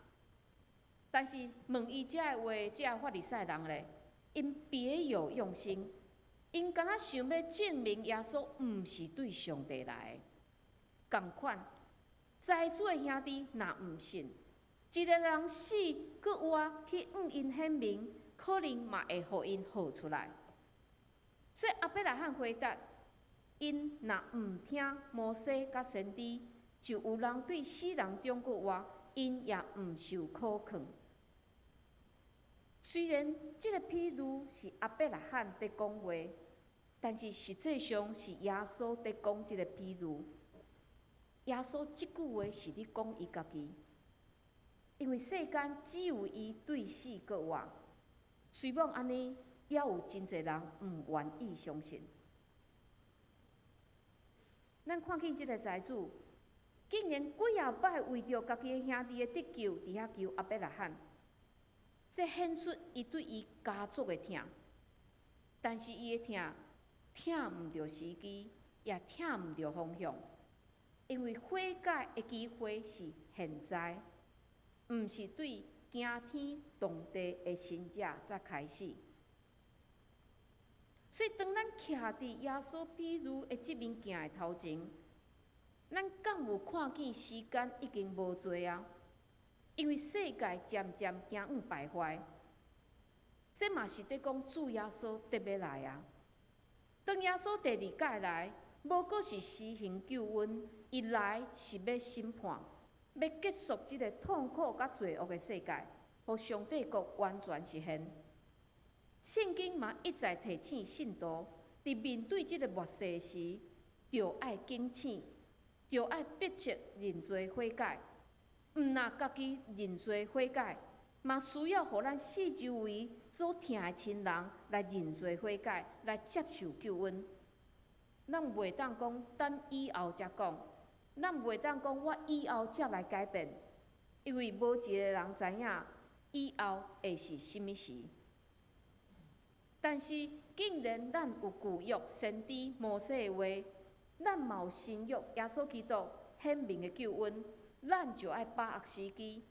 但是問伊這个話，這个法利賽人咧，𪜶別有用心，𪜶敢若想欲證明耶穌毋是對上帝來的。仝款，財主的兄弟若毋信，一个人死閣活去向𪜶顯明，可能嘛會予𪜶號出來。所以亞伯拉罕回答：𪜶若毋聽摩西佮先知，就有人對死人中閣活，𪜶也毋受可勸。雖然這个譬喻是亞伯拉罕佇講話，但是實際上是耶穌佇講這个譬喻。耶穌這句話是佇講伊家己，因為世間只有伊對死閣活。雖罔按呢，猶有真濟人毋願意相信。咱看見這个財主，竟然幾仔擺為著家己的兄弟的得救，佇遐求亞伯拉罕。這顯出伊對伊家族的疼，但是伊的疼，疼毋著時機，也疼毋著方向，因為悔改的機會是現在，毋是對驚天動地的神跡才開始。所以當咱徛佇耶穌比喻的這面鏡的頭前，咱敢有看見時間已經無濟啊？因為世界漸漸行向敗壞，這嘛是佇講主耶穌得欲來啊！當耶穌第二擺來，無閣是施行救恩，伊來是欲審判，欲結束這个痛苦佮罪惡的世界，予上帝國完全實現。聖經嘛一再提醒信徒，佇面對這个末世時，著愛警醒，著愛迫切認罪悔改。毋若家己認罪悔改，嘛需要予咱四周圍所疼的親人來認罪悔改，來接受救恩。咱袂當講等以後才講，咱袂當講我以後才來改變，因為無一個人知影以後會是啥物時。但是，既然咱有舊約先知摩西的話，咱嘛有新約耶穌基督顯明的救恩，咱就愛把握時機，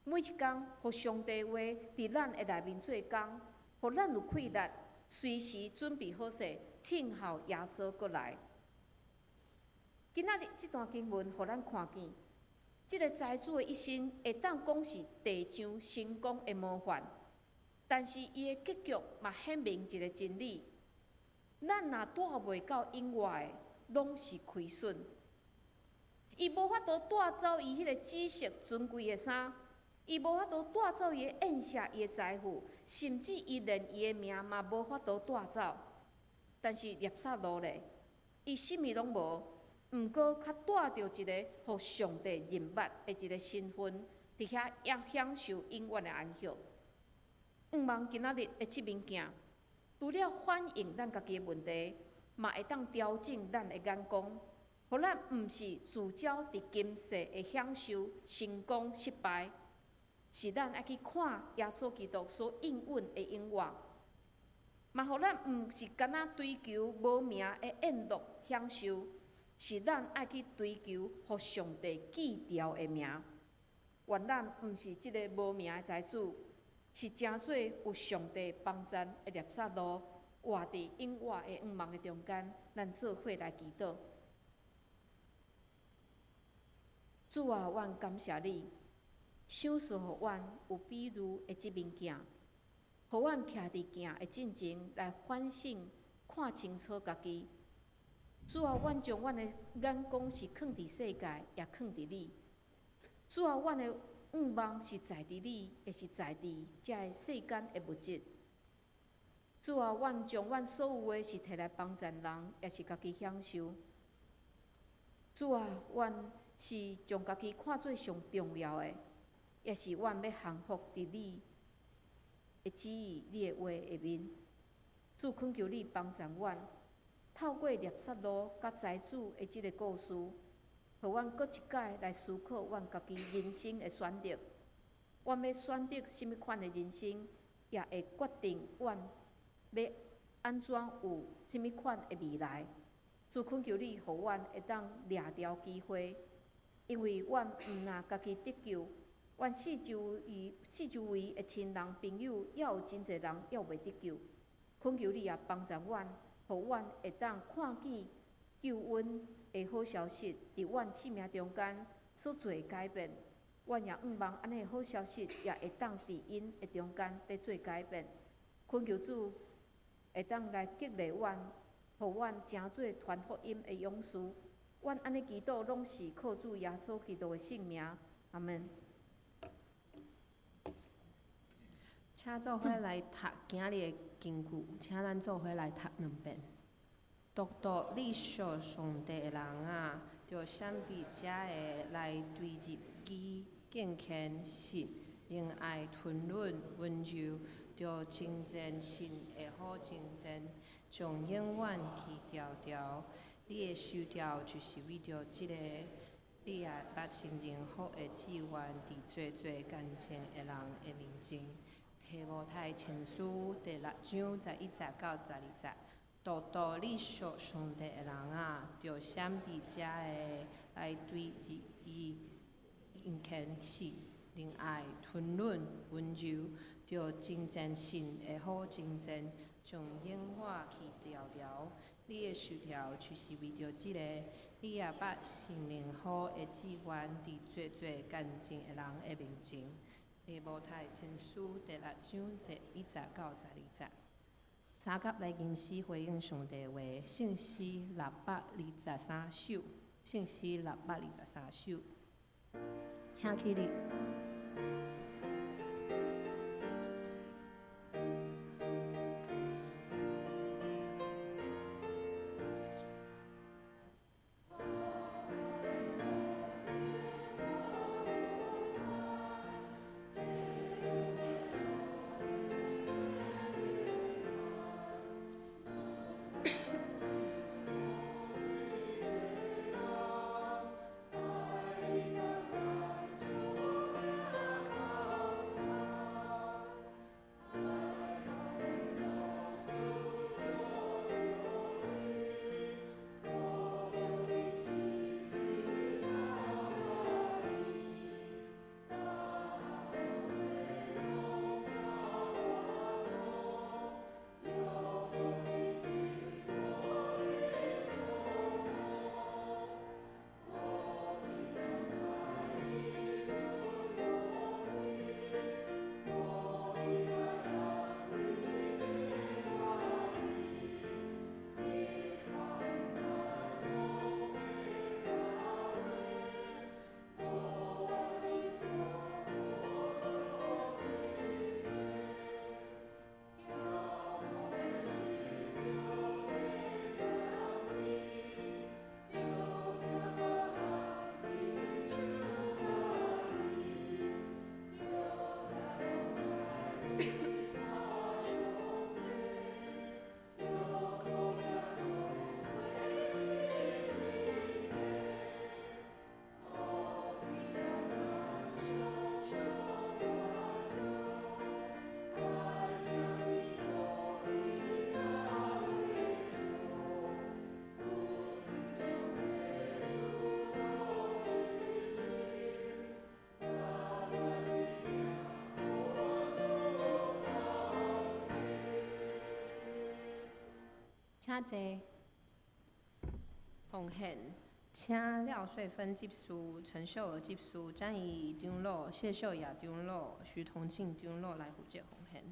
每一工予上帝話佇咱的內面做工，予咱有氣力，隨時準備好勢，等候耶穌閣來。今仔日這段經文，予咱看見，這个財主的一生會當講是地上成功的模範，但是伊的結局嘛顯明一个真理：咱若帶袂到永活的，攏是虧損。伊無法度帶走伊彼个紫色尊貴的衫，伊無法度帶走伊的宴席、伊的財富，甚至伊連伊的命嘛無法度帶走。但是拉撒路咧，伊啥物攏無，毋過較帶著一个予上帝認捌的一個身份，佇遐也享受永遠的安息。向望今仔日的這面鏡，除了反映咱家己的問題，嘛會當調整咱的眼光。予咱毋是聚焦佇今世的享受、成功、失敗，是咱愛去看耶穌基督所應允的永活。嘛，予咱毋是干焦追求無名的宴樂享受，是咱愛去追求予上帝記牢的名。願咱毋是這个無名的財主，是成做有上帝幫贊的拉撒路，活佇永活的向望的中間，咱做伙來祈禱。主啊，阮感謝你，賞賜予阮有比喻的這面鏡，予阮徛佇鏡的進前來反省，看清楚家己。主啊，阮將阮的眼光是囥佇世界，抑囥佇你。主啊，阮的向望是在佇你，抑是在佇這个世間的物質。主啊，阮將阮所有的是提來幫贊人，抑是家己享受。主啊，阮是將家己看做上重要的，也是阮欲降服佇你的旨意、你的話下面。主懇求你幫助阮，透過拉撒路佮財主的這个故事，予阮閣一擺來思考阮家己人生的選擇。阮欲選擇啥物款的人生，也會決定阮欲按怎有啥物款的未來。主懇求你，予阮會當掠牢機會，因為阮毋但家己得救，阮四周圍的親人朋友，也有真濟人猶未得救。懇求你也幫助阮，予阮會當看見救恩的好消息，佇阮生命中間所做的改變。阮也向望按呢好消息，也會當佇𪜶的中間佇做改變。懇求主會當來激勵阮，予阮成做傳福音的勇士。阮按呢祈禱，攏是靠主耶穌基督的聖名。阿門。請做伙來讀今日的經句，請咱做伙來讀兩遍。獨獨你屬上帝的人啊，著閃避這个來歸入義、敬虔、信、仁愛、吞忍、溫柔，著征戰信的好征戰，將永遠記牢牢。你的收條就是為著這个，你也捌承認福的志願，佇濟濟乾淨的人的面前。提摩太前書第六章11節到12節，獨獨你屬上帝的人啊，著閃避這个來歸入義、敬虔、信、仁愛、吞忍、溫柔，著征戰信的好征戰，將永遠記牢牢。你的收條就是為著這个，你也捌承認好的志願，佇濟濟乾淨的人的面前。提摩太前書第六章11節到12節，三甲來吟詩回應上帝話，聖詩623首，聖詩623首，請起立。請坐。奉獻，請廖穗芬執事、陳秀娥執事、詹怡長老、謝秀雅長老、徐同慶長老來負責奉獻。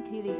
起立。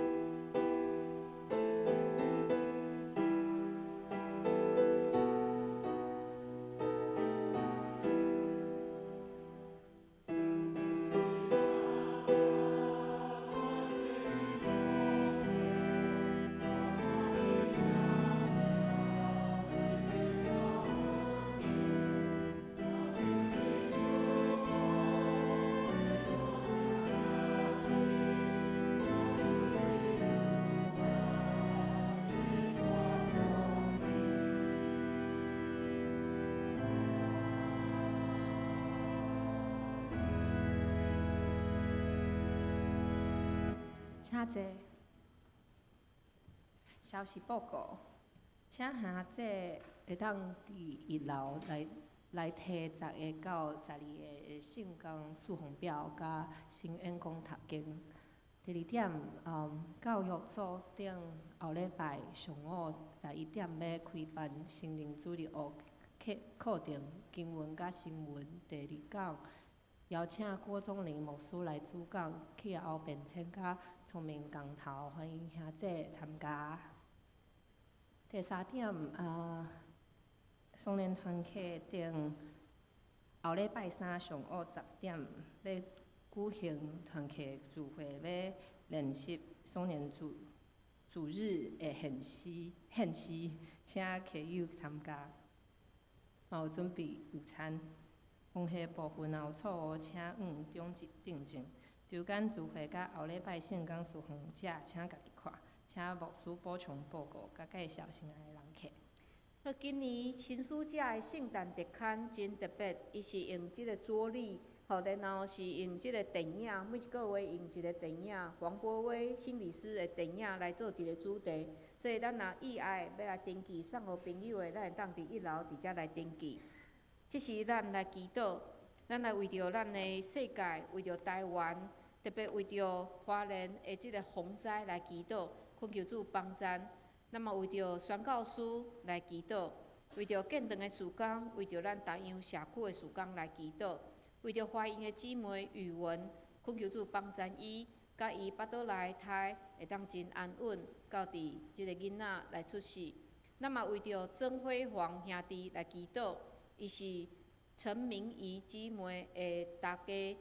請坐。消息報告，請兄姐會當佇一樓來來提十个到十二个聖工侍奉表，佮新員工讀經。第二點，教育組頂後禮拜上午11點欲開辦成人主日學課課程經文佮新聞。第二講，邀請郭宗林牧師來主講，氣候變遷佮聰明公投，歡迎兄姐參加。第三點，雙連團契頂後禮拜三上午10點欲舉行團契聚會，欲練習雙年主主日的獻詩，獻詩，請客友參加。嘛有準備午餐。風氣部分若有錯誤，請按中一訂正。周間聚會佮後禮拜聖工侍奉者，請家己看。請牧師補充報告，佮介紹新來的人客。好，今年新書者的聖誕特刊真特別，伊是用這個桌曆，吼，然後是用這個電影，每一個月用一個電影，黃柏威心理師的電影來做一個主題。所以咱若意愛欲來登記送予朋友的，咱會當佇一樓佇遮來登記。這時咱來祈禱，咱來為著咱的世界，為著台灣，特別為著花蓮的這個洪災來祈禱，懇求主幫贊。咱嘛為著宣教師來祈禱，為著建堂的事工，為著咱重陽社區的事工來祈禱，為著懷孕的姊妹宇文，懇求主幫贊伊，佮伊腹肚內胎會當真安穩，到佇這個囡仔來出世。咱嘛為著曾輝煌兄弟來祈禱，伊是陳明儀姊妹的大家，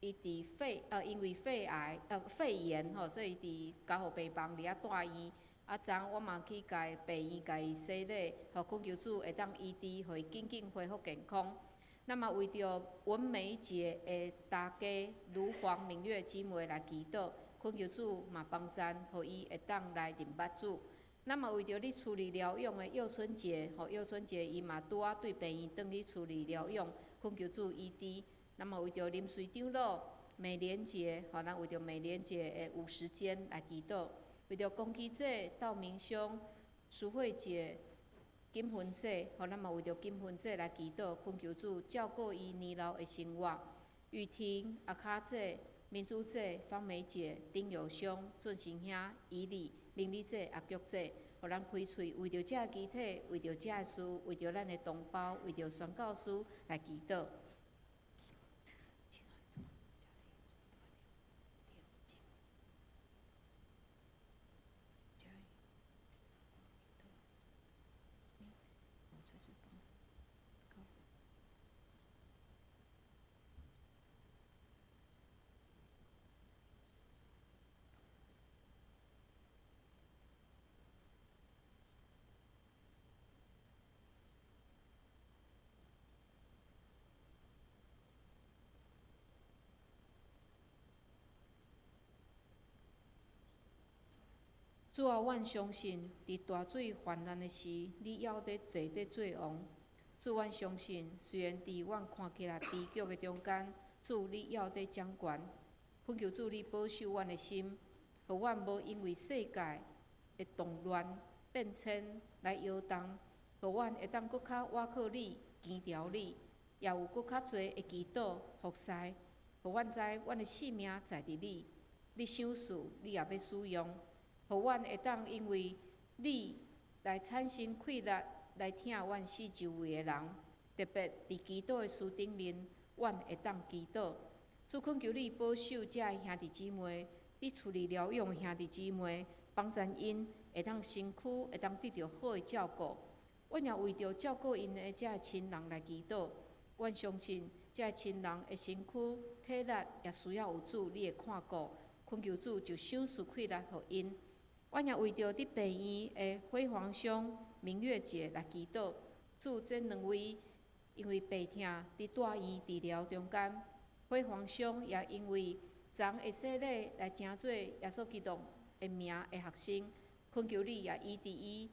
伊佇肺因為肺癌肺炎吼，所以佇加護病房佇遐住院。啊，昨我嘛去共病院共伊洗禮，予懇求主會當醫治，予伊緊緊恢復健康。咱嘛為著文梅姐的大家盧黃明月姊妹來祈禱，懇求主嘛幫贊，予伊會當來認捌主。咱嘛為著咧處理療養的葉春姐，予葉春姐伊嘛拄仔對病院轉去處理療養，懇求主醫治。咱嘛為著林瑞長老、美蓮姐，予咱為著美蓮姐的有時間來祈禱。為著龚基姐、道明兄、淑慧姐、金芬姐，予咱嘛為著金芬姐來祈禱，懇求主照顧伊年老的生活。雨婷、阿卡姐、民主姐、方梅姐、丁友兄、俊成兄、伊麗、明麗姐、阿菊姐，予咱開喙，為著這个肢體，為著這个事，為著咱的同胞，為著宣教師來祈禱。主啊，阮相信，佇大水泛濫的時，你猶佇坐佇做王。主，阮相信，雖然佇阮看起來悲劇的中間，主你猶佇掌權。懇求主你保守阮的心，予阮無因為世界的動亂變遷來搖動，予阮會當閣較倚靠你、堅牢你，也有閣較濟的祈禱服侍，予阮知阮的性命在佇你，你賞賜，你也欲使用。予阮會當因為你來產生氣力，來疼阮四周圍的人，特別佇祈禱的事頂面，阮會當祈禱。主懇求你保守遮的兄弟姊妹，佇厝裡療養的兄弟姊妹，幫贊𪜶會當身軀會當得著好的照顧。阮也為著照顧𪜶的遮的親人來祈禱。阮相信遮的親人的身軀體力也需要有主你的看顧，懇求主就賞賜氣力予𪜶。阮也為著佇病院的輝煌兄、明月姐來祈禱。主，這兩位因為病痛佇大院治療中間，輝煌兄也因為昨的洗禮來成做耶穌基督的名的學生，懇求你也醫治伊，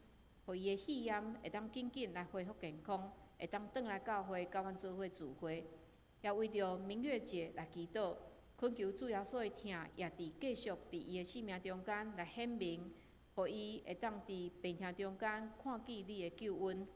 予伊的肺炎會當緊緊來恢復健康，會當轉來教會，佮阮做伙聚會。也為著明月姐來祈禱，懇求主耶穌的疼也佇繼續佇伊的生命中間來顯明，予伊會當佇病痛中間看見你的救恩。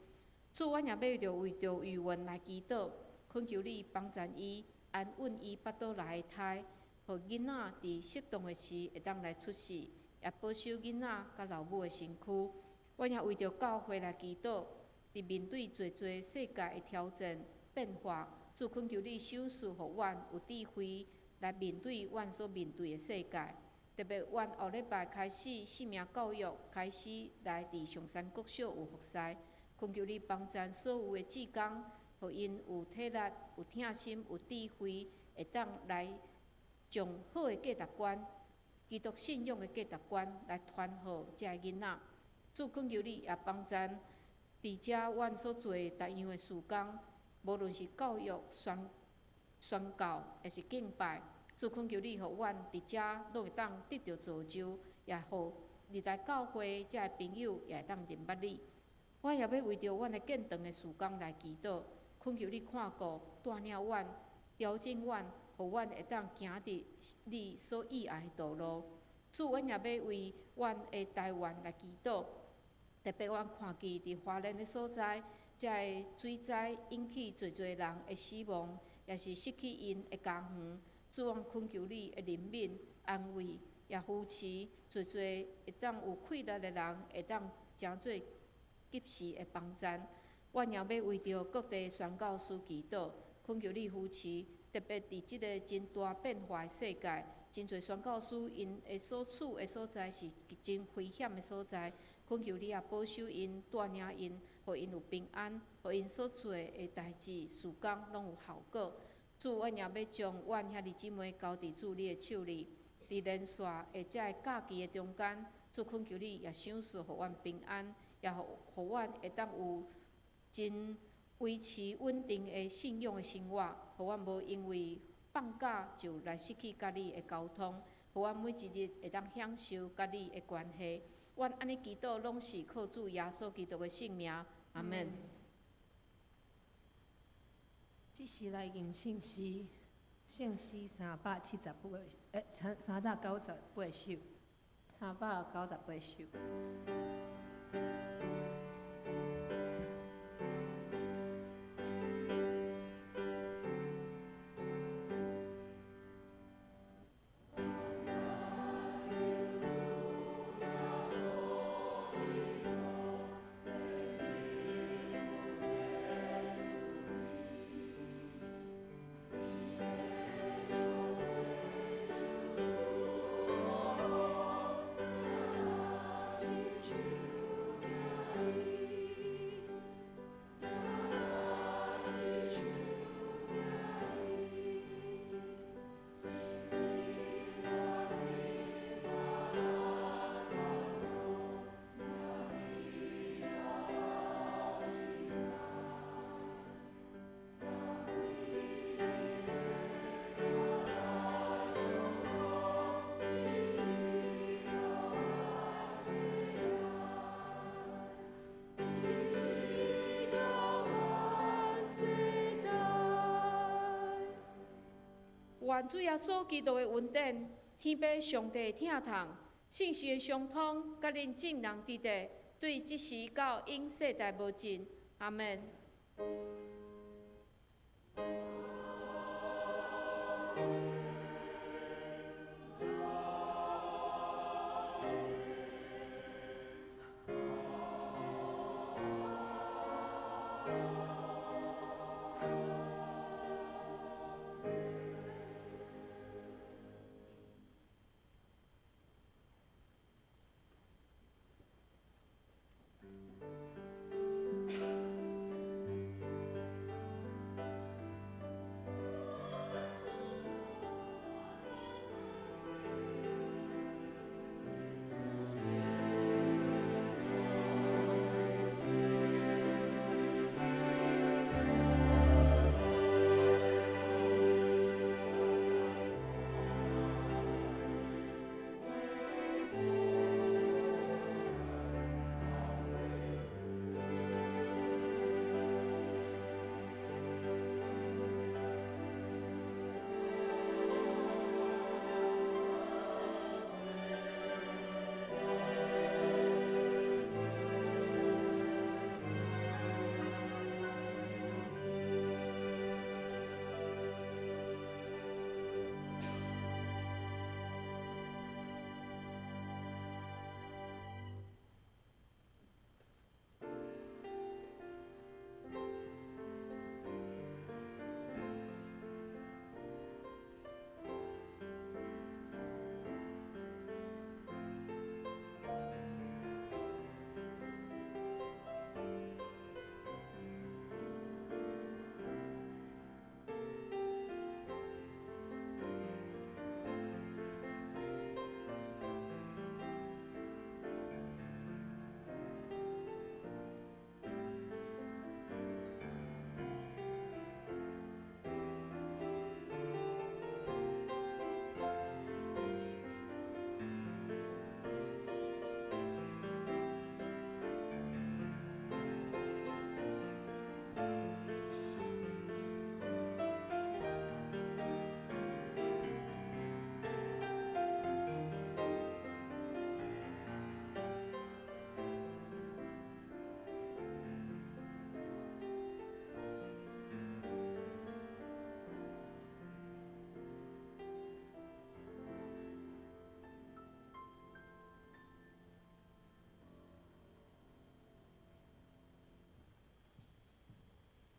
主，阮也欲著為著語文來祈禱，懇求你幫贊伊，安穩伊腹肚內的胎，予囡仔佇適當的時會當來出世，也保守囡仔佮老母的身軀。阮也為著教會來祈禱，佇面對濟濟世界的挑戰變化，主懇求你賞賜予阮有智慧來面對阮所面對的世界。特別阮後禮拜開始生命教育開始來佇上山國小有服侍，懇求你幫贊所有的志工，予𪜶有體力、有疼心、有智慧，會當來將好的價值觀、基督信仰的價值觀來傳予遮的囡仔。主懇求你也幫贊佇遮阮所做的逐樣的事工，無論是教育、宣宣教，抑是敬拜，主懇求你，予阮佇遮攏會當得著造就，也予入來教會遮的朋友也會當認捌你。阮也欲為著阮的建堂的事工來祈禱，懇求你看顧、帶領阮、調整阮，予阮會當行佇你所喜愛的道路。主，阮也欲為阮的台灣來祈禱，特別阮看見佇花蓮的所在，遮的水災引起濟濟人的死亡，也是失去𪜶的家園。主，阮懇求你的憐憫、安慰，也扶持濟濟會當有氣力的人，會當成做及時的幫贊。阮也欲為著各地宣教師祈禱，懇求你扶持，特別佇這个真大變化的世界，真濟宣教師𪜶的所處的所在是真危險的所在，懇求你也保守𪜶、帶領𪜶，予𪜶有平安，予𪜶所做的代誌、事工攏有效果。主，阮也欲將阮兄弟姊妹交佇主你的手裡，佇連續的遮个假期的中間，主懇求你也賞賜予阮平安，也予予阮會當有真維持穩定的信仰的生活，予阮無因為放假就來失去佮你的溝通，予阮每一日會當享受佮你的關係。阮按呢祈禱，攏是靠主耶穌基督的聖名，阿門。這時來吟聖詩，聖詩378，三398首，398首。願主耶穌基督的恩典，天父上帝的疼痛，聖神的相通，佮恁眾人佇佇，對這時到永世代無盡。阿門。